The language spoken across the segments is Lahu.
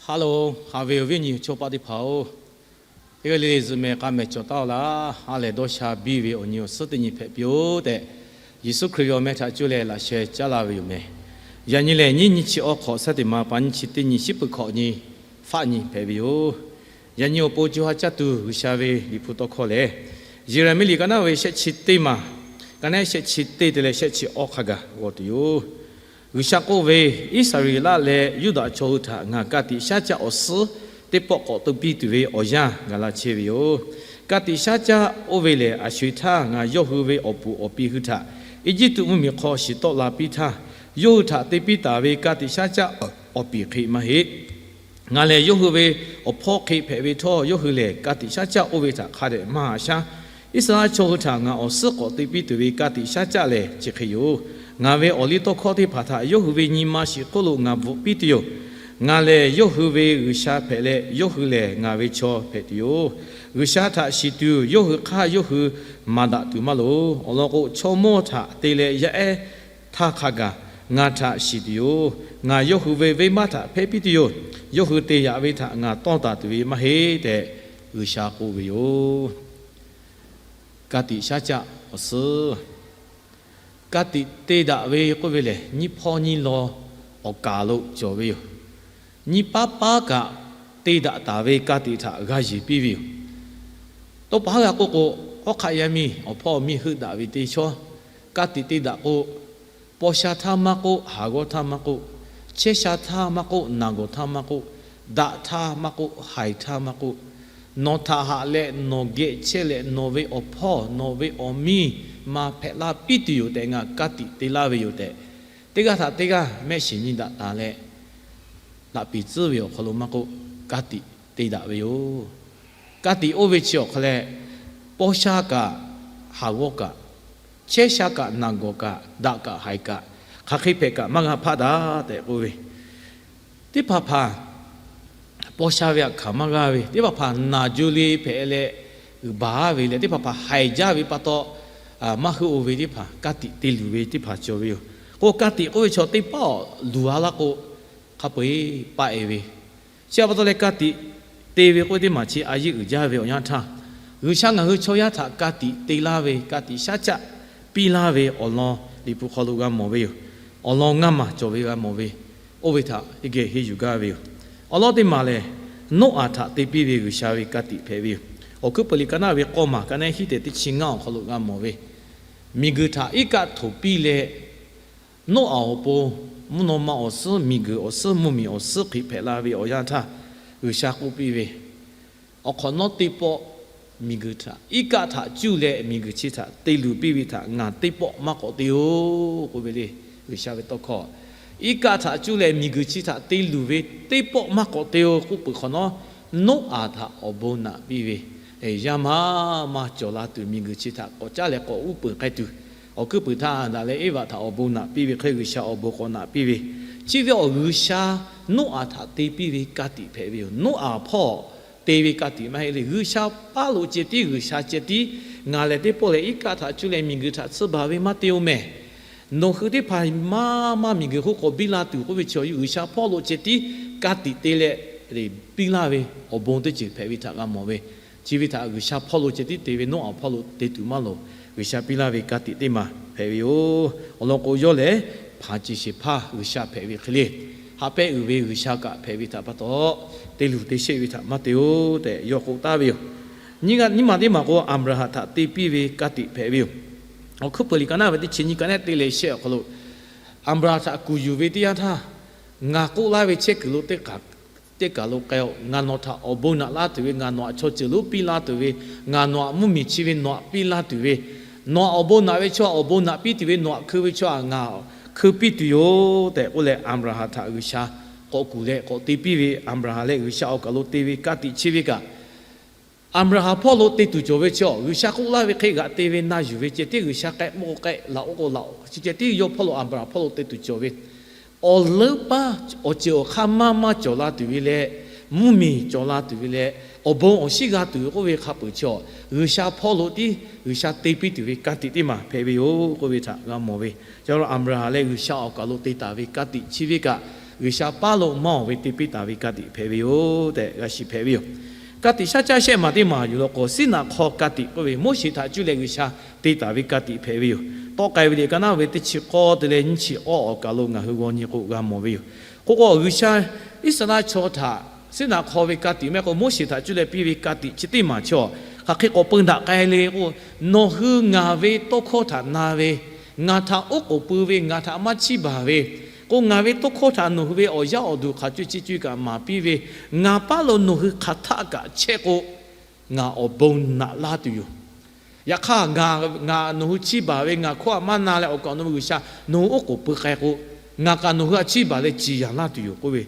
Hello, haꞈ ve awˬ viˉ awˬ nyi chaw paˆ teˇ hpaˍ-oˬ, teˇ g'aˇ le le zuhꞈ mehˍ k'a mehˍ cawˬ taˉ-oˬ laˇ. Ha lehˬ dawˇ sha biˇ ve awˬ nyi awˬ suhˉ teˇ nyi hpehꞈ piˇ-oˬ tehꞈ, Yeˍsuˆ Hkriꞈ ve awˬ meh htaꞈ cuˇ leh laꞈ sheh caˉ laˇ ve yoˬ mehˍ. Yaꞈ nyi lehˬ, nyiˇ nyi chi awˬ hk'awꞈ, shaˉ teꞈ ma pa nyiˇ chi teˇ nyi, shiˉ peuˬ hkawꞈ nyi faˆ nyi hpehꞈ ve yoˬ. Yaꞈ nyi awˬ pon co ha caˇ tuˬ G'uiˬsha ve Liꞈ hpu tawˇ hkawˇ lehˬ, Yeˍraˍmiˆ liꞈ ka naˉ ve shehˆ chi teˇ maˬ, ka naˉ shehˆ chi teˇ te leh shehˆ chi awˇ hk'a gaˬ g'aw tuˬ yoˬ. G'uiˬsha k'oˆ ve, Iˉsaˍreˍlaˆ leh Yuˇdaꞈ chaw hui htaꞈ ngaˬ ka tiꞈ shaˉ caˆ awˬ suhˉ teˇ pawˆ k'awꞈ te piˇ tuˬ ve awˬ yanˇ gaˬ la chehˇ ve yoˬ. Ka tiꞈ shaˉ caˆ oˇ ve lehˬ, a sho-eˬ htaˇ ngaˬ yawˇ hui ve awˬ puˍ awˬ pi hui htaꞈ Eˇjiˇtuꞈ mvuhˇmiˬ hk'aw shiˍ tawˆ la piˇ htaˇ, yawˇ hui htaꞈ te piˇ taˍ ve ka tiꞈ shaˉ caˆ awˬ piˍ hk'e maˇ heˆ. Ngaˬ lehˬ yawˇ hui ve awˬ hpawˇ hk'e hpehꞈ ve htawˇ, yawˇ hui lehˬ ka tiꞈ shaˉ caˆ oˇ ve htaꞈ hk'a dehꞈ maˇ haꞈ shaˉ. Iˉsaˍreˍlaˆ chaw hui htaꞈ ngaˬ awˬ suhˉ k'awꞈ te piˇ tuˬ ve ka tiꞈ shaˉ caˆ lehˬ chi hk'e yoˬ. Ngaˬ ve awˬliˇtawˇhkawˇ teˇ hpaˍ htaꞈ yawˇ hui ve nyi ma shiˍ hk'oˆ lo ngaˬ bvuhꞈ piˇ tuˬ yoˬ. Ngaˬ lehˬ yawˇ hui ve G'uiˬsha hpehꞈ leh, yawˇ hui lehˬ ngaˬ ve chaw hpehꞈ tuˬ yoˬ. G'uiˬsha htaꞈ shiˍ tuˬ yawˇ hui hk'aˇ yawˇ hui maˍ daꞈ tuˬ maˇ loˍ. Awˬ lawn k'o, chaw mawˇ htaꞈ te leh yaˇ ehˉ htaˇ hk'a gaˬ ngaˬ htaꞈ shiˍ tuˬ yoˬ. Ngaˬ yawˇ hui ve venˇbaˆ htaꞈ hpehˇ piˇ tuˬ yoˬ. Yawˇ hui te yaꞈ ve htaꞈ ngaˬ tawˇ taˍ tuˬ ve maˇ heˆ tehꞈ, G'uiˬsha k'oˆ ve yoˬ. Ka tiꞈ shaˉ caˆ awˬ suhˉ. Ka tiꞈ te daꞈ ve k'oˆ ve lehˬ, nyiˇ hpawˇ nyiˇ law awˬ kaˍ lo cawˬ ve yoˬ. Nyiˇ paˉ paˉ kaꞈ te daꞈ taˍ ve ka tiꞈ htaꞈ g'a yeˬ piˇ ve yoˬ. Tawˇ pa haˉ g'a k'oˆ k'o, hawˉ hk'aˆ yaˇ miˇ awˬ hpawˇ miˇ heuˆ daꞈ ve teˇ shawˉ ka tiꞈ te daꞈ k'o, paw sha htaˇ maˇ k'oˆ, haˍ g'awˇ htaˇ maˇ k'oˆ, chehˇ sha htaˇ maˇ k'oˆ, naˬ gawˬ htaˇ maˇ k'oˆ, daꞈ htaˇ maˇ k'oˆ, haiˬ htaˇ maˇ k'oˆ, nawˬ htaꞈ haꞈ leh nawˬ geh chehˇ leh nawˬ ve awˬ hpawˇ nawˬ ve awˬ miˇ ma hpehꞈ laˇ piˇ tuˬ yoˬ tehꞈ ngaˬ ka tiꞈ te laˇ ve yoˬ tehꞈ, teˇ g'aˇ htaꞈ teˇ g'aˇ mehˆ shiˍ nyi daꞈ taˍ leh, laꞈ peˍ tcuhˉ ve awˬ hk'aw lo maˇ k'oˆ, ka tiꞈ te daꞈ ve yoˬ. Ka tiꞈ oˇ ve chi awˬ hk'aw leh, paw sha kaꞈ, haˍ g'awˇ kaꞈ, chehˇ sha kaꞈ, naˬ gawˬ kaꞈ, daꞈ kaꞈ haiˬ kaꞈ, hk'aˬ hk'e hpehꞈ kaꞈ maˇ g'a hpaˆ daꞈ tehꞈ k'oˆ ve, teˇ hpaˍ hpaˍ paw sha ve aꞈ hkanˍ maˇ g'aˇ ve, teˇ hpaˍ hpaˍ naˬ jo le hpehꞈ leh g'uiˬ baˬ ve leh, teˇ hpaˍ hpaˍ haiˬ jaˇ ve pa taw, maˇ heuˆ-oˬ ve teˇ hpaˍ, ka tiꞈ te luˬ ve teˇ hpaˍ cawˬ ve yoˬ. K'o ka tiꞈ k'oˆ ve chaw teˇ pawˆ luˬ-a laˇ k'o, hk'a peu-eˬ paˆ-e ve, chi pa taw leh ka tiꞈ te ve k'oˆ ve teˇ maˬ chi a yeˇ uiˍ jaˇ ve awˬ yanˇ htaˇ, G'uiˬsha ngaˬ hui chaw yaˇ htaꞈ ka tiꞈ te laˇ ve, ka tiꞈ shaˉ caˆ piˇ laˇ ve awˬ lawn Liꞈ hpu hk'aw lo g'a mawˬ ve yoˬ. Awˬ lawn ngaˇ maˬ cawˬ ve g'a mawˬ ve, oˇ ve htaꞈ teˇ geh henˇ yuˬ gaˇ ve yoˬ. Awˬ lawn teˇ maˬ lehˬ, Noˉaꞈ htaꞈ te piˇ ve G'uiˬsha ve ka tiꞈ hpehꞈ ve yoˬ. Awˬ hkuiˉ peuˬ liꞈ ka naˉ ve k'awˇ maˬ ka naˉ hiˉ tehꞈ teˇ chi ngaˇ awˬ hk'aw lo g'a mawˬ ve, miˬguiˬ htaꞈ iˉ kaˆ htoꞈ piˇ leh, Noˉaꞈ awˬ pon mvuhˇ naw ma awˬ suhˉ, miˬguiˬ awˬ suhˉ, mvuhˇmiˬ awˬ suhˉ hk'e hpehꞈ la ve awˬ yanˇ htaˇ, G'uiˬsha k'oˆ piˇ ve, awˬ hk'awꞈ nawˉ teˇ pawˆ miˬguiˬ htaꞈ iˉ kaˆ htaꞈ cuˇ leh miˬguiˬ chi htaꞈ te luˬ piˇ ve htaꞈ ngaˬ teˇ pawˆ maˇ k'awꞈ te-oˬ k'oˆ ve le. G'uiˬsha ve tawˇ hkawˇ, iˉ kaˆ htaꞈ cuˇ leh miˬguiˬ chi htaꞈ te luˬ ve teˇ pawˆ maˇ k'awꞈ te-oˬ k'oˆ peuˬ hk'awꞈ nawˉ, Noˉaꞈ htaꞈ awˬ bon naꞈ piˇ ve, yaˇ maˇ maˇ cawˬ la tuˬ, miˬguiˬ chi htaꞈ k'awꞈ caˉ leh k'awꞈ uˉ peunˍ k'ai tuˬ, awˬ hkuiˉ peuˬ htaˇ Aˍdanˍ leh Eˇvaꞈ htaꞈ awˬ bon naꞈ piˇ ve hk'e G'uiˬsha awˬ bon k'awꞈ naꞈ piˇ ve, chi ve awˬ G'uiˬsha Noˉaꞈ htaꞈ te piˇ ve ka tiꞈ hpehꞈ ve yoˬ. Noˉaꞈ hpawˇ te ve ka tiꞈ maˇ heˆ le. G'uiˬsha paˇ lo ceh tiˉ, G'uiˬsha ceh tiˉ ngaˬ lehˬ teˇ pawˆ lehˬ iˉ kaˆ htaꞈ cuˇ leh miˬguiˬ htaꞈ tsuhˇ baˬ ve maˇ te-oˬ mehˍ. Nawˬ hui teˇ hpaˍ maˇ maˇ miˬguiˬ hk'oˆ k'awꞈ biˇ la tuˬ k'oˆ ve chi G'uiˬsha hpawˇ lo ceh tiˉ ka tiꞈ te leh piˇ laˇ ve awˬ bon teˇ ceuˬ hpehꞈ ve htaꞈ g'a mawˬ ve, chi ve htaꞈ G'uiˬsha hpawˇ lo ceh tiˉ te ve, Noˉaꞈ hpawˇ lo te tuˬ maˇ loˍ. G'uiˬsha piˇ laˇ ve ka tiꞈ teˇ maˬ hpehꞈ ve yoˬ. Awˬ lawn k'o, yawˇ lehˬ hpanˍ ceˬ shehˍ hpaˇ G'uiˬsha hpehꞈ ve hk'e le. Haꞈ pehnˇ uiˍ ve G'uiˬsha kaꞈ hpehꞈ ve htaꞈ pa taw, te luˬ te sheˆ ve htaꞈ maˇ te-oˬ tehꞈ yawˇ k'oˆ taˍ ve yoˬ. Nyiˇ maˬ teˇ maˬ k'o, Aˍbraˍhanˍ htaꞈ te piˇ ve ka tiꞈ hpehꞈ ve yoˬ. Awˬ hkuiˉ peuˬ liꞈ ka naˉ ve teˇ chi nyiˇ ka naˉ te leh shehˆ awˬ hk'aw lo, Aˍbraˍhanˍ htaꞈ kuˬ yuˬ ve teˇ yanˇ htaˇ, ngaˬ k'oˆ laˇ ve chehˇ kuiˬ lo teˇ kaˬ lo k'ai-oˬ. Ngaˬ nawˬ htaꞈ awˬ bon naꞈ laˇ tuˬ ve, ngaˬ nawˬ htaꞈ chaw ceuˬ lonˉ piˇ laˇ tuˬ ve, ngaˬ nawˬ htaꞈ mvuhˇmiˬ chi ve nawˬ htaꞈ piˇ laˇ tuˬ ve, nawˬ htaꞈ awˬ bon naꞈ ve chaw htaꞈ awˬ bon naꞈ piˇ tuˬ ve, nawˬ htaꞈ hkeu ve chaw htaꞈ ngaˬ hkeu piˇ tuˬ yoˬ tehꞈ k'oˆ leh, Aˍbraˍhanˍ htaꞈ G'uiˬsha k'awꞈ kuˬ leh k'awꞈ te piˇ ve, Aˍbraˍhanˍ leh G'uiˬsha awˬ kaˬ lo te ve ka tiꞈ chi ve kaꞈ, Aˍbraˍhanˍ hpawˇ lo te tuˬ cawˬ ve chi-awˬ, G'uiˬsha k'oˆ laˇ ve hk'e g'aꞈ te ve na yuˬ ve ceh tiˉ, G'uiˬsha k'ehˆ mawˇ k'ehˆ, laꞈ oˉ k'o laꞈ, chi ceh tiˉ yawˇ hpawˇ lo Aˍbraˍhanˍ hpawˇ lo te tuˬ cawˬ ve, awˬ leuˉ paˇ awˬ ceuˬ awˬ hk'aˇ maˇ maˇ cawˬ la tuˬ ve leh, mvuhˇmiˬ cawˬ la tuˬ ve leh, awˬ bon awˬ shinˉ g'a tuˬ ve k'oˆ ve hk'a peuˬ chi-awˬ, G'uiˬsha hpawˇ lo tiˉ G'uiˬsha te piˇ tuˬ ve ka tiꞈ teˇ maˬ hpehꞈ ve yoˬ k'oˆ ve htaꞈ g'a mawˬ ve. Chi Aˍbraˍhanˍ leh G'uiˬsha awˬ kaˬ lo te taˍ ve ka tiꞈ chi ve kaꞈ, G'uiˬsha paˇ lo maˇ oˬ ve te piˇ taˍ ve ka tiꞈ hpehꞈ ve yoˬ tehꞈ g'a shiˍ hpehꞈ ve yoˬ. Ka tiꞈ shaˉ caˆ shehˆ maˬ teˇ maˬ yuˬ law k'o, Siˉnaꞈ hk'aw ka tiꞈ k'oˆ ve Moˉseˍ htaꞈ cuˇ leh G'uiˬsha te taˍ ve ka tiꞈ hpehꞈ ve yoˬ. Tawˆ k'ai ve liꞈ ka naˉ ve teˇ chi k'awˇ te leh nyiˇ chi awˇ awˬ kaˬ lo ngaˬ hui g'aw nyi k'o g'a mawˬ ve yoˬ. K'o k'o, G'uiˬsha Iˉsaˍreˍlaˆ chaw htaꞈ Siˉnaꞈ hk'aw ve ka tiꞈ mehˆ k'o, Moˉseˍ htaꞈ cuˇ leh piˇ ve ka tiꞈ chi teˇ maˬ chi awˬ hk'aˬ hk'e k'awꞈ peu daꞈ k'ai le k'o, nawˬ hui ngaˬ ve tawˇ hkawˇ htaꞈ na ve, ngaˬ htaꞈ oˉ k'oˍ pui ve, ngaˬ htaꞈ maˇ chiˇ baˬ ve, k'o ngaˬ ve tawˇ hkawˇ htaꞈ nawˬ hui ve awˬ yaˇ awˬ duˬ hk'aˬ co chi co kaꞈ maˍ piˇ ve, ngaˬ paˇ lo nawˬ hui hk'aˬ htaˆ kaꞈ chehˇ k'o, ngaˬ awˬ bon naꞈ laˇ tuˬ yoˬ. Yaꞈ hk'aˇ, ngaˬ nawˬ hui chiˇ baˬ ve ngaˬ hkawˇ htaꞈ maˇ na leh awˬ kaꞈ nawˬ hui G'uiˬsha nawˬ hui oˉ k'oˍ pui k'ai k'o, ngaˬ kaꞈ nawˬ hui htaꞈ chiˇ baˬ leh ciˍ yanˍ laˇ tuˬ yoˬ k'oˆ ve.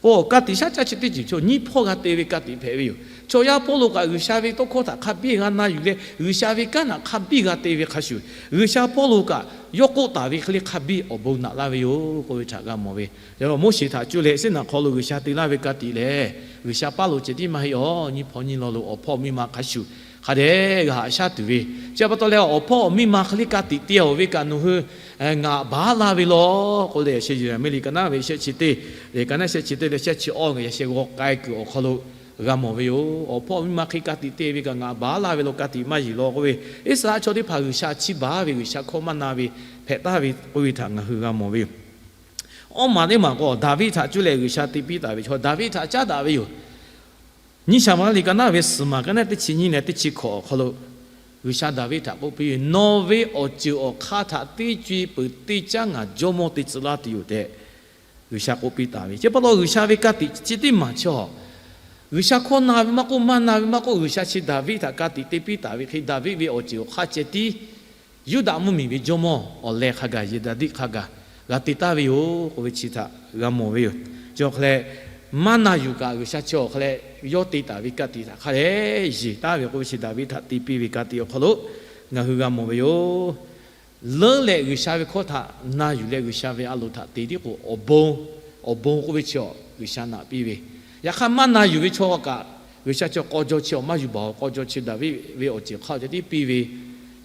K'o, ka tiꞈ shaˉ caˆ chi teˇ ceuˬ chaw nyiˇ hpawˇ g'a te ve ka tiꞈ hpehꞈ ve yoˬ. Chaw yaˇ Pawˇluꞈ kaꞈ G'uiˬsha ve tawˇ hkawˇ htaꞈ hk'a biˇ g'a na yuˬ leh, G'uiˬsha ve kanˉ htaꞈ hk'a biˇ g'a te ve hk'a shuˍ, G'uiˬsha Pawˇluꞈ kaꞈ yawˇ k'oˆ taˍ ve hk'e le hk'a biˇ awˬ bon naꞈ laˇ ve yoˬ k'oˆ ve htaꞈ g'a mawˬ ve. Yaꞈ hk'aˇ, Moˉseˍ htaꞈ cuˇ leh Siˉnaꞈ hk'aw lo G'uiˬsha te laˇ ve ka tiꞈ lehˬ, G'uiˬsha paˇ lo ceh tiˉ maˇ heˆ aˬ. Nyiˇ hpawˇ nyiˇ law lo awˬ hpawˇ miˇ ma hk'a shuˍ hk'a dehꞈ g'a haꞈ shaˉ tuˬ ve. Chi pa taw leh, awˬ hpawˇ miˇ ma hk'e le ka tiꞈ te oˬ ve kaꞈ nawˬ hui ngaˬ baˬ laˇ ve law k'oˆ leh, yaꞈ sheh Yeˍraˍmiˆ liꞈ ka naˉ ve shehˆ chi teˇ, liꞈ ka naˉ shehˆ chi teˇ leh shehˆ chi awˇ ngaˬ yaꞈ sheh g'aw k'ai kuiˬ awˬ hk'aw lo g'a mawˬ ve yoˬ. Awˬ hpawˇ miˇ ma hk'e ka tiꞈ te ve kaꞈ ngaˬ baˬ laˇ ve law, ka tiꞈ maˇ yeˬ law k'oˆ ve, Iˉsaˍreˍlaˆ chaw teˇ hpaˍ G'uiˬsha chiˇ baˬ ve, G'uiˬsha hkawˇ maˇ na ve hpehꞈ taˍ ve k'oˆ ve htaꞈ ngaˬ hui g'a mawˬ ve yoˬ. Awˇ maˬ teˇ maˬ k'o, Daˍviˆ htaꞈ cuˇ leh G'uiˬsha te piˇ taˍ ve chaw Daˍviˆ htaꞈ caˉ daꞈ ve yoˬ. Nyiˇ Saˍmo-eˍlaˆ liꞈ ka naˉ ve suhˍ maˬ ka naˉ teˇ chi nyiˇ leh teˇ chi hkawꞈ awˬ hk'aw lo, G'uiˬsha Daˍviˆ htaꞈ k'oˆ piˇ ve, Nawˬ ve awˬ ceuˬ awˬ hk'aˇ htaꞈ teˇ co e peuˬ teˇ caˉ ngaˬ jawˇmawˇ te tcuh laˇ tuˬ yoˬ tehꞈ G'uiˬsha k'oˆ piˇ taˍ ve. Chi pa taw, G'uiˬsha ve ka tiꞈ chi teˇ maˬ chi awˬ, G'uiˬsha hkawˇ na ve maˇ k'oˆ, maˇ na ve maˇ k'oˆ, G'uiˬsha chi Daˍviˆ htaꞈ ka tiꞈ te piˇ taˍ ve hk'e, Daˍviˆ ve awˬ ceuˬ awˬ hk'aˇ ceh tiˉ Yuˇdaꞈ mvuhˇmiˬ ve jawˇmawˇ awˬ leh hk'a gaˬ, Yeˍdaˍdiˆ hk'a gaˬ g'a te taˍ ve yoˬ k'oˆ ve chi htaꞈ g'a mawˬ ve yoˬ. Chi awˬ hk'aw leh, maˇ na yuˬ kaꞈ G'uiˬsha chi awˬ hk'aw leh yawˇ te taˍ ve ka tiꞈ htaꞈ hk'a dehꞈ yeˬ taˍ ve k'oˆ ve chi Daˍviˆ htaꞈ te piˇ ve ka tiꞈ awˬ hk'aw lo ngaˬ hui g'a mawˬ ve yoˬ. Leuˉ leh G'uiˬsha ve hkawˇ htaꞈ na yuˬ leh G'uiˬsha ve a loˍ htaꞈ te tiˉ k'o, awˬ bon, awˬ bon k'oˆ ve chi awˬ G'uiˬsha naꞈ piˇ ve. Yaꞈ hk'aˇ, maˇ na yuˬ ve chaw kaꞈ, G'uiˬsha chi awˬ k'aw jaw chi awˬ maˇ yuˬ baˬ, awˬ k'aw jaw chi Daˍviˆ ve awˬ ceuˬ hk'aˇ ceh tiˉ piˇ ve.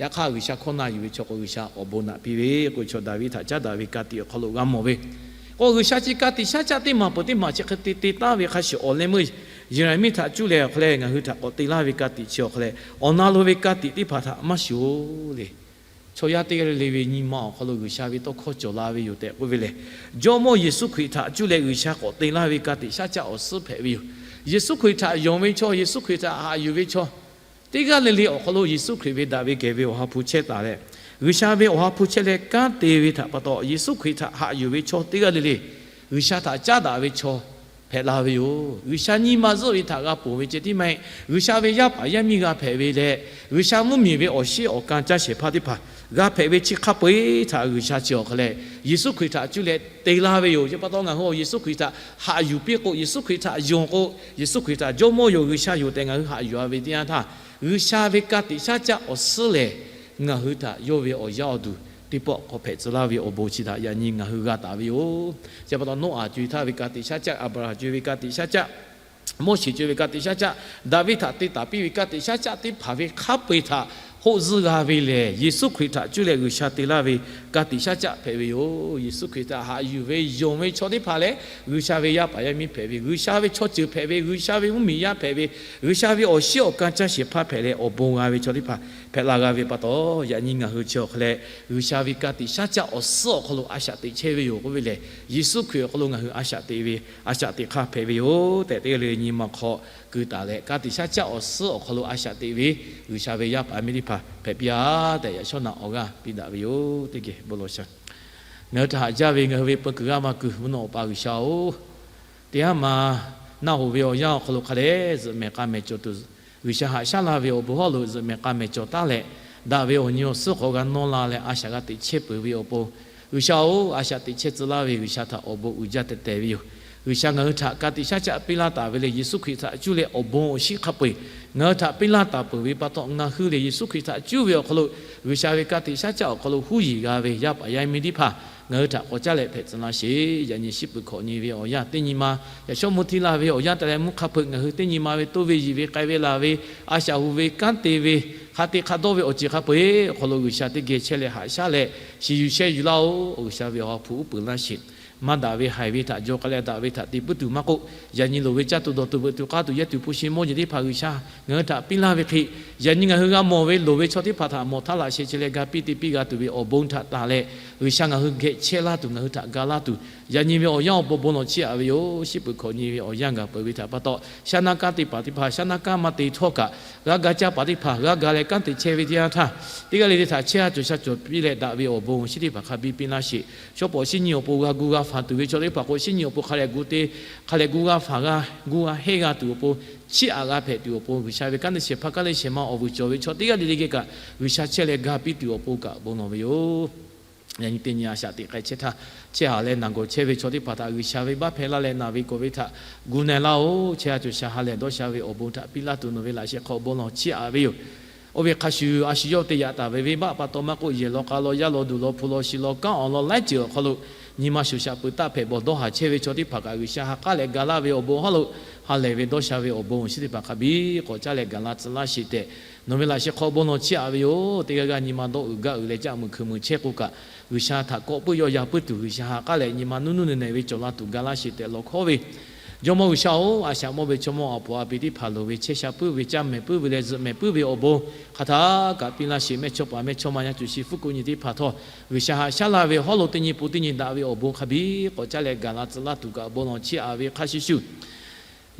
Yaꞈ hk'aˇ, G'uiˬsha hkawˇ na yuˬ ve chaw k'o, G'uiˬsha awˬ bon naꞈ piˇ ve k'oˆ ve chaw Daˍviˆ htaꞈ caˉ daꞈ ve ka tiꞈ awˬ hk'aw lo g'a mawˬ ve. K'o, G'uiˬsha chi ka tiꞈ shaˉ caˆ teˇ maˬ peuˬ teˇ maˬ chi hk'e te te taˍ ve hk'a shuˍ, awˬ leh meuˇ Yeˍraˍmiˆ htaꞈ cuˇ leh awˬ hk'aw leh ngaˬ hui htaꞈ k'awꞈ te laˇ ve ka tiꞈ chi awˬ hk'aw leh, awˬ na lo ve ka tiꞈ teˇ hpaˍ htaꞈ maˇ shiˍ-oˬ le. Chaw yaˇ teˇ g'aˇ le le ve nyi ma awˬ hk'aw lo G'uiˬsha ve tawˇ hkawˇ cawˬ la ve yoˬ tehꞈ k'oˆ ve lehˬ, Jawˇmawˇ Yeˍsuˆ Hkriꞈ htaꞈ cuˇ leh G'uiˬsha k'awꞈ te laˇ ve ka tiꞈ shaˉ caˆ awˬ suhˉ hpehꞈ ve yoˬ. Yeˍsuˆ Hkriꞈ htaꞈ yonˍ ve chaw, Yeˍsuˆ Hkriꞈ htaꞈ haꞈ yuˬ ve chaw teˇ g'aˇ le le awˬ hk'aw lo Yeˍsuˆ Hkriꞈ ve daꞈ ve kehˬ ve Awˬ ha hpu chehˇ taˍ leh, G'uiˬsha ve Awˬ ha hpu chehˇ leh kanˉ te ve htaꞈ pa taw, Yeˍsuˆ Hkriꞈ htaꞈ haꞈ yuˬ ve chaw teˇ g'aˇ le le G'uiˬsha htaꞈ caˉ daꞈ ve chaw hpehꞈ la ve yoˬ. G'uiˬsha nyi ma zuhˆ ve htaꞈ g'a ponˬ ve ceh tiˉ maˇ heˆ. G'uiˬsha ve yaˇ paˍ yaˇ miˇ g'a hpehꞈ ve leh, G'uiˬsha mvuhˇmiˬ ve awˬ shiˉ awˬ kan caˇ shehˍ hpaˇ teˇ hpaˍ g'a hpehꞈ ve chi hk'a peu-eˬ htaꞈ G'uiˬsha chi awˬ hk'aw leh Yeˍsuˆ Hkriꞈ htaꞈ cuˇ leh te laˇ ve yoˬ. Chi pa taw, ngaˬ hui awˬ Yeˍsuˆ Hkriꞈ htaꞈ haꞈ yuˬ piˇ k'o, Yeˍsuˆ Hkriꞈ htaꞈ yonˍ k'o, Yeˍsuˆ Hkriꞈ htaꞈ Jawˇmawˇ yoˬ, G'uiˬsha yoˬ tehꞈ ngaˬ hui haꞈ yuˬ-a ve teˇ yanˇ htaˇ, G'uiˬsha ve ka tiꞈ shaˉ caˆ awˬ suhˉ lehˬ, ngaˬ hui htaꞈ yawˇ ve awˬ yaˇ awˬ duˬ teˇ pawˆ k'awꞈ hpehꞈ tcuh laˇ ve awˬ bon chi htaꞈ yaꞈ nyi ngaˬ hui g'a taˍ ve yoˬ. Chi pa taw, Noˉaꞈ co-e htaˇ ve ka tiꞈ shaˉ caˆ, Aˍbraˍhanˍ co-e ve ka tiꞈ shaˉ caˆ, Moˉseˍ co-e ve ka tiꞈ shaˉ caˆ, Daˍviˆ htaꞈ te taˍ piˇ ve ka tiꞈ shaˉ caˆ teˇ hpaˍ ve hk'a peu-eˬ htaꞈ hoˆ zuhˇ g'a ve lehˬ, Yeˍsuˆ Hkriꞈ htaꞈ cuˇ leh G'uiˬsha te laˇ ve ka tiꞈ shaˉ caˆ hpehꞈ ve yoˬ. Yeˍsuˆ Hkriꞈ htaꞈ haꞈ yuˬ ve yonˍ ve chaw teˇ hpaˍ lehˬ, G'uiˬsha ve yaˇ paˍ yaˇ miˇ hpehꞈ ve, G'uiˬsha ve chaw ceuˬ hpehꞈ ve, G'uiˬsha ve mvuhˇmiˬ yaˇ hpehꞈ ve, G'uiˬsha ve awˬ shiˉ awˬ kan caˇ shehˍ hpaˇ hpehꞈ leh, awˬ bon g'a ve chaw teˇ hpaˍ hpehꞈ la g'a ve pa taw, yaꞈ nyi ngaˬ hui chi awˬ hk'aw leh G'uiˬsha ve ka tiꞈ shaˉ caˆ awˬ suhˉ awˬ hk'aw lo a shaꞈ teꞈ chehˇ ve yoˬ k'oˆ ve lehˬ, Yeˍsuˆ Hkriꞈ awˬ hk'aw lo ngaˬ hui a shaꞈ teꞈ ve, a shaꞈ teꞈ hk'aˇ hpehꞈ ve yoˬ tehꞈ, teˇ g'aˇ le le nyi ma hk'aw keu taˍ leh, ka tiꞈ shaˉ caˆ awˬ suhˉ awˬ hk'aw lo a shaꞈ teꞈ ve G'uiˬsha ve yaˇ paˍ yaˇ miˇ teˇ hpaˍ hpehꞈ piˇ-a tehꞈ, yaꞈ shawˉ naꞈ awˬ g'aˇ piˇ daꞈ ve yoˬ. Teˇ geh bon lawˬ shaˍ. Ngaˬ hui htaꞈ haꞈ jaˇ ve ngaˬ hui ve peu kuiˬ g'aˇ ma kuiˬ mvuhˇ naw Awˬ pa G'uiˬsha-oˬ, teˇ haˉ ma naˆ hoꞈ ve awˬ yanˇ awˬ hk'aw lo hk'a dehꞈ zuhꞈ mehˍ k'a mehˍ cawˬ tuˬ, G'uiˬsha haꞈ shaˉ laˇ ve awˬ bon hawˉ lo zuhꞈ mehˍ k'a mehˍ cawˬ taˉ leh, daꞈ ve awˬ nyi awˬ suhˉ hk'aw g'a nawˇ la leh, a shaꞈ g'a teꞈ chehˇ peuˬ ve awˬ pon, G'uiˬsha-oˬ, a shaꞈ teꞈ chehˇ tcuh laˇ ve G'uiˬsha htaꞈ awˬ bon uiˍ jaˇ tehꞈ tehˬ ve yoˬ. G'uiˬsha ngaˬ hui htaꞈ ka tiꞈ shaˉ caˆ piˇ laˇ taˍ ve lehˬ, Yeˍsuˆ Hkriꞈ htaꞈ cuˇ leh awˬ bon awˬ shiˉ hk'a peu-eˬ ngaˬ hui htaꞈ piˇ laˇ taˍ peuˬ ve pa taw, ngaˬ hui lehˬ Yeˍsuˆ Hkriꞈ htaꞈ cuˇ ve awˬ hk'aw lo G'uiˬsha ve ka tiꞈ shaˉ caˆ awˬ hk'aw lo huˉ yiˍ g'a ve yaˇ paˍ yaˇ miˇ teˇ hpaˍ ngaˬ hui htaꞈ k'awꞈ caˇ leh hpehꞈ tcuh laˇ sheˍ. Yaꞈ nyi shiˉ peuˬ hkawꞈ nyi ve awˬ yanˇ teˇ nyi ma, yaꞈ shawˉ mvuhˇ htiˇ laˇ ve awˬ yanˇ te leh mvuhˇ hk'a peu-eˬ ngaˬ hui teˇ nyi ma ve toˇ ve yiˬ ve k'ai ve laˬ ve, a shaꞈ hu ve kanˉ te ve, hk'a te hk'a dawˇ ve awˬ ceuˬ hk'a peu-eˬ awˬ hk'aw lo G'uiˬsha teˇ geh chehˇ leh haꞈ shaˉ leh, shiˍ yuˬ sheh yuˬ laˇ-oˬ. G'uiˬsha ve Awˬ ha hpu uˉ peunˍ laˇ sheˍ. maˇ daꞈ ve haiˬ ve htaꞈ jaw k'ai leh daꞈ ve htaꞈ te puiˉ tuˬ maˇ k'oˆ, yaꞈ nyi loˍ ve caˇ tuˬ dawˬ tuˬ veuꞈ tuˬ k'aˇ tuˬ yehˇ tuˬ hpu shi mawˇ jeˬ teˇ hpaˍ G'uiˬsha ngaˬ hui htaꞈ piˇ laˇ ve hk'e, yaꞈ nyi ngaˬ hui g'a mawˬ ve loˍ ve chaw teˇ hpaˍ htaꞈ mawˬ htaˇ laꞈ sheh chehˇ leh ga piˇ te piˇ g'a tuˬ ve awˬ bon htaꞈ tanˬ leh, G'uiˬsha ngaˬ hui geh chehˇ laˇ tuˬ ngaˬ hui htaꞈ ga laˇ tuˬ, yaꞈ nyi ve awˬ yanˇ awˬ pon bon lawˬ chiˇ aꞈ ve yoˬ. Shiˉ peuˬ hkawꞈ nyi ve awˬ yanˇ gaˬ peuˬ ve htaꞈ pa taw, shaˉ naˇ kanˉ te paˍ teˇ hpaˍ shaˉ naˇ kanˉ maˇ te htawˇ kaꞈ, g'a ga caˇ paˍ teˇ hpaˍ g'a ga leh kanˉ te chehˇ ve teˇ yanˇ htaˇ, teˇ g'aˇ le le htaꞈ chehˇ ha cawˬ sha cawˬ piˇ leh daꞈ ve awˬ bon awˬ shinˉ teˇ hpaˍ hk'a biˇ piˇ laˇ sheˍ. Shawˉ pawˍ shinˉ nyi awˬ pon g'a gu g'a fanˬ tuˬ ve chaw teˇ hpaˍ k'o, shinˉ nyi awˬ pon hk'a leh gu te, hk'a leh gu g'a fanˬ g'a, gu g'a heˆ g'a tuˬ awˬ pon, chiˇ aꞈ g'a hpehꞈ tuˬ awˬ pon, G'uiˬsha ve kanˉ te shehˍ hpaˇ kanˉ te shehˍ ma awˬ vuiˬ cawˬ ve chaw teˇ g'aˇ le le geh kaꞈ, G'uiˬsha chehˇ leh ga piˇ tuˬ awˬ pon kaꞈ bon lawˬ ve yoˬ. Yaꞈ nyi teˇ nyi a shaꞈ teꞈ k'ai chehˇ htaˇ, chehˇ haꞈ leh naˬ gawˬ chehˇ ve chaw teˇ hpaˍ htaꞈ G'uiˬsha ve baˆ hpehꞈ laˇ leh naˬ ve gawˬ ve htaꞈ gu na-e laˇ-oˬ. Chehˇ ha cawˬ sha ha lehˬ dawˇ sha ve awˬ bon htaꞈ piˇ laˇ tuˬ nawˬ ve laꞈ sheh hk'aw bon lawˬ chiˇ aꞈ ve yoˬ. Oˇ ve hk'a shuˍ, a shu yawˇ te yaꞈ taˍ ve venˇbaˆ pa taw maˇ k'oˆ, yehˬ law k'a law, yaˇ law duˬ law, hpu law shi law, kanˉ awˬ lawn laiˉ ceuˬ awˬ hk'aw lo nyi ma shoˍ shaꞈ peuˬ taˆ hpehꞈ bawˬ dawˇ haˍ chehˇ ve chaw teˇ hpaˍ kaꞈ, G'uiˬsha ha k'aˉ leh ga laˇ ve awˬ bon hawˉ lo ha lehˬ ve dawˇ sha ve awˬ bon awˬ shinˉ teˇ hpaˍ hk'a biˇ k'awꞈ caˇ leh gaˬ la tcuh laˇ sheˍ tehꞈ, nawˬ ve laꞈ sheh hk'aw bon lawˬ chiˇ aꞈ ve yoˬ. Teˇ g'aˇ g'aˇ nyi ma dawˇ uiˍ gaˇ uiˍ leh caˆ muiˬ hkui muiˬ chehˇ k'o kaꞈ, G'uiˬsha htaꞈ kawˆ puiˉ yawˇ ya puiˉ tuˬ, G'uiˬsha ha k'aˉ leh nyi ma nuˇ nuˇ neˬ neˬ ve cawˬ la tuˬ ga laˇ sheˍ tehꞈ lawˬ hkawˉ ve, Jawˇmawˇ G'uiˬsha-oˬ, a shaꞈ mawˇ ve chaw mawˇ a poˍ a pi teˇ hpaˍ loˍ ve chehˇ sha puiˉ ve, caˇ mehˍ puiˉ ve leh zuhꞈ mehˍ puiˉ ve awˬ bon hk'aˬ htaˇ kaꞈ piˇ laˇ sheˍ. Mehˇchawˇpaˍ mehˇchawˇma yaˇ cuˬ shi fuˉ kuˆ nyi teˇ hpaˍ htawˇ, G'uiˬsha haꞈ shaˉ laˇ ve hawˉ lo teˇ nyi pon teˇ nyi daꞈ ve awˬ bon hk'a biˇ k'awꞈ caˇ leh gaˬ la tcuh laˇ tuˬ kaꞈ bon lawˬ chiˇ aꞈ ve hk'a shuˍ shuˍ,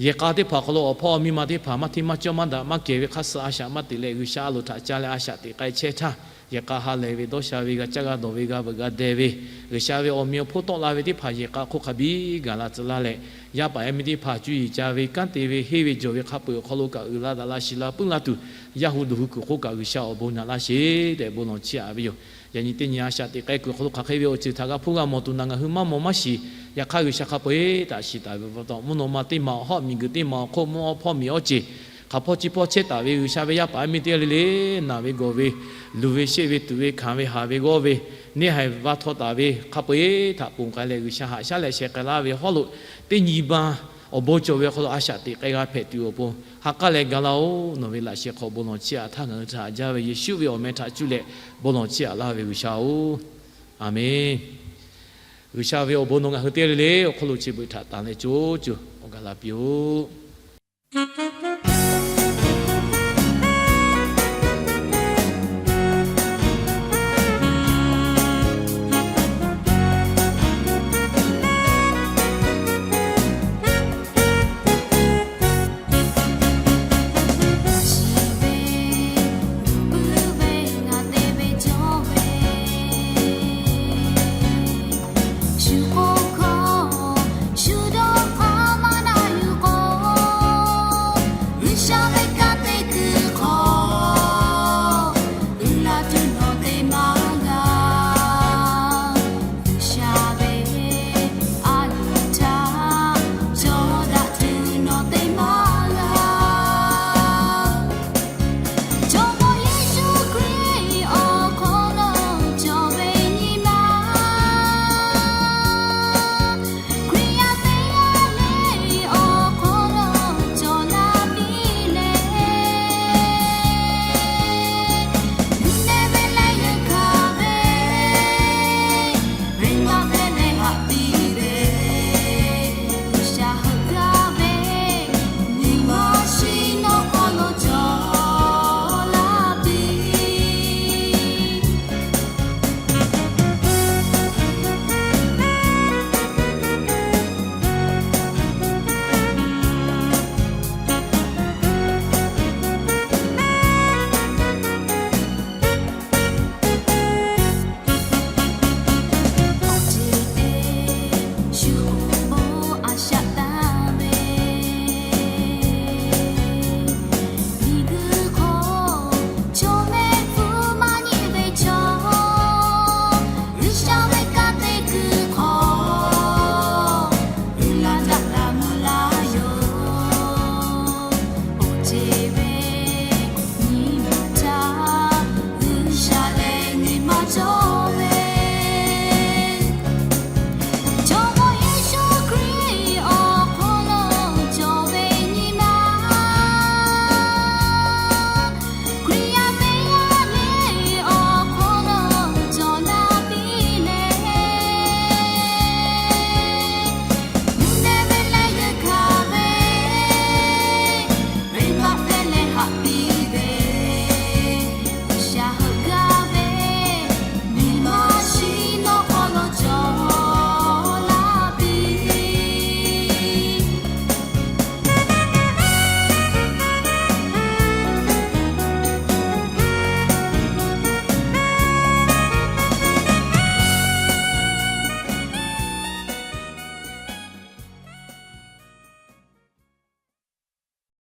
yehˬ k'a teˇ hpaˍ awˬ hk'aw lo awˬ hpawˇ awˬ miˇ ma teˇ hpaˍ maˇ hteˇ maˇ cawˇ maˇ daꞈ maˇ kehˬ ve hk'a suh a shaꞈ maˇ teꞈ leh, G'uiˬsha a loˍ htaꞈ ca leh a shaꞈ teꞈ k'ai chehˇ htaˇ, yehˬ k'a ha lehˬ ve dawˇ sha ve, g'a caˇ g'a dawˬ ve, g'a veuꞈ g'a deh ve, G'uiˬsha ve awˬ meꞈ awˬ hponˇ tawˆ la ve teˇ hpaˍ yehˬ k'a hk'oˆ hk'a biˇ gaˬ la tcuh laˇ leh, yaˇ paˍ yaˇ miˇ teˇ hpaˍ cuˇ yiˍ ca ve, kanˉ te ve, henˇ ve jawˬ ve hk'a peu-eˬ awˬ hk'aw lo kaꞈ uiˍ la daꞈ la shiˍ la puiˉ la tuˬ, yaˇ hu duˬ hu kuiˬ hk'oˆ kaꞈ G'uiˬsha awˬ bon naꞈ laˇ sheˍ tehꞈ bon lawˬ chiˇ aꞈ ve yoˬ. Yaꞈ nyi teˇ nyi a shaꞈ teꞈ k'ai kuiˬ awˬ hk'aw lo hk'aˬ hk'e ve awˬ ceuˬ htaꞈ g'a hpuˇ g'a mawˬ tuˬ naˬ ngaˬ hui maˇ mawˬ maˇ shiˍ. Yaꞈ hk'aˇ G'uiˬsha hk'a peu-eˬ htaꞈ shiˍ taˍ ve pa taw, mvuhˇ naw ma teˇ ma awˬ hawˉ miˬguiˬ teˇ ma awˬ hk'oˆ mvuhˇ awˉ hpawˇ miˬ awˬ ceˬ hk'aˬ hpawˇ chi hpawˇ chehˇ taˍ ve G'uiˬsha ve yaˇ paˍ yaˇ miˇ teˇ g'aˇ le le, naˬ ve gawˬ ve, luˬ ve sheˆ ve tuꞈ ve hkanˍ ve haˍ ve g'awˇ ve, neˇ haiˬ va htaw taˍ ve hk'a peu-eˬ htaꞈ ponˬ k'ai leh G'uiˬsha haꞈ shaˉ leh sheh k'ai laˇ ve hawˉ lo, teˇ nyi ma awˬ bon cawˬ ve awˬ hk'aw lo a shaꞈ teꞈ k'ai g'a hpehꞈ tuˬ awˬ pon, ha k'aˉ leh ga laˇ-oˬ. Nawˬ ve laꞈ sheh hk'aw bon lawˬ chiˇ aꞈ htaˇ ngaˬ hui htaꞈ haꞈ jaˇ ve Yeˍsuˆ ve awˬ meh htaꞈ cuˇ leh bon lawˬ chiˇ aꞈ laˇ ve G'uiˬsha-oˬ, Aˍmenˬ. G'uiˬsha ve awˬ bon nawˬ ngaˬ hui teˇ g'aˇ le le awˬ hk'aw lo chi beuꞈ htaꞈ tanˍ leh co co awˬ gaˬ la piˇ-oˆ.